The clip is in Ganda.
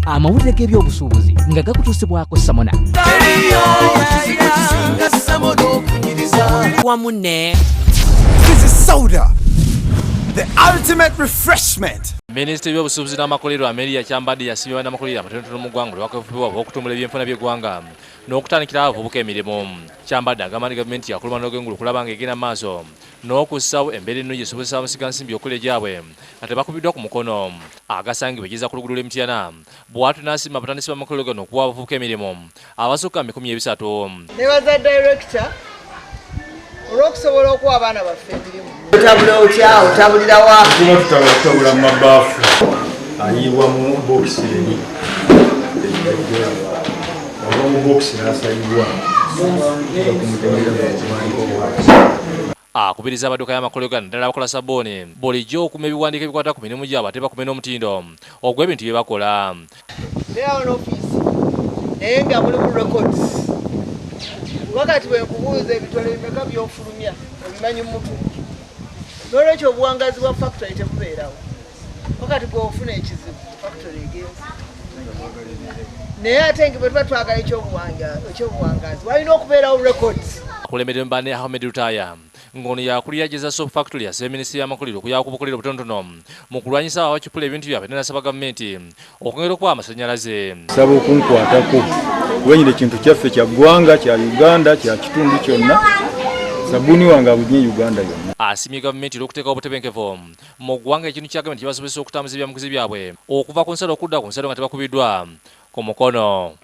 Amawulire g'ebyobusuubuzi nga gakutuusibwako Samona. Wamu ne This is soda, the ultimate refreshment. Minisitiri w'ebyobusuubuzi n'amakolero Amelia Kyambadde yasiimye bannamakolero amatonotono mu ggwanga olw'akafuba okutumbula ebyenfuna by'eggwanga n'okutandikirawo abavubuka emirimu. Kyambadde agamba nti gavumenti yakuluma n'ogwengulu okulaba ng'egenda mu maaso n'okussaawo embeera ennungi esobozesa abamusigansimbi okukola egyabwe nga tebakubiddwa ku mukono. Agasangibwa egeza ku luguudo lw'e Mityana bw'atyo n'asiima abatandisi b'amakolero gano okuwa abavubuka emirimu abasukka mu 30. Nebaza director olw'okusobola okuwa abaana baffe emirimu. Otabula otya? Otabulirawa? Tuba tutabula, tutabula mu mabaafu, ayiibwa mu bokisi eri ava mu bokisi n'asayibwa Akubiriza abadduka y'amakolero gano, naddala abakola sabbuuni, bulijjo okuuma ebiwandiiko ebikwata ku mirimu gyabwe ate bakume n'omutindo ogw'ebintu bye bakola. Beerawo n'ofiisi naye nga mulimu records, kuba kati bwe nkubuuza ebitole bimeka by'ofulumya, obimanyi mu mutwe. N'olwekyo obuwangazi bwa factory tebubeerawo, kuba kati gw'ofuna ekizibu, factory egenze. Naye ate nga bwe tuba twagala ekyobuwangazi, walina okubeerawo records. Akulembedde banne Ahmed Lutaaya, ng'ono yakulira Jeza Soap Factory, asaba minisitiri y'amakolero okuyamba ku bukolero obutonotono mu kulwanyisa abo abacupula ebintu byabwe, ate n'asaba gavumenti okwongera okuwa amasannyalaze. Saba okunkwatako kuba nyina ekintu kyaffe kya ggwanga, kya Uganda, kya kitundu kyonna. Sabbuuni wange abunye Uganda yonna. Asiimye gavumenti olw'okuteekawo obutebenkevu mu ggwanga, ekintu kya gavumenti kibasobozesa okutambuza ebyamuguzi byabwe okuva ku nsalo okudda ku nsalo nga tebakubiddwa ku mukono.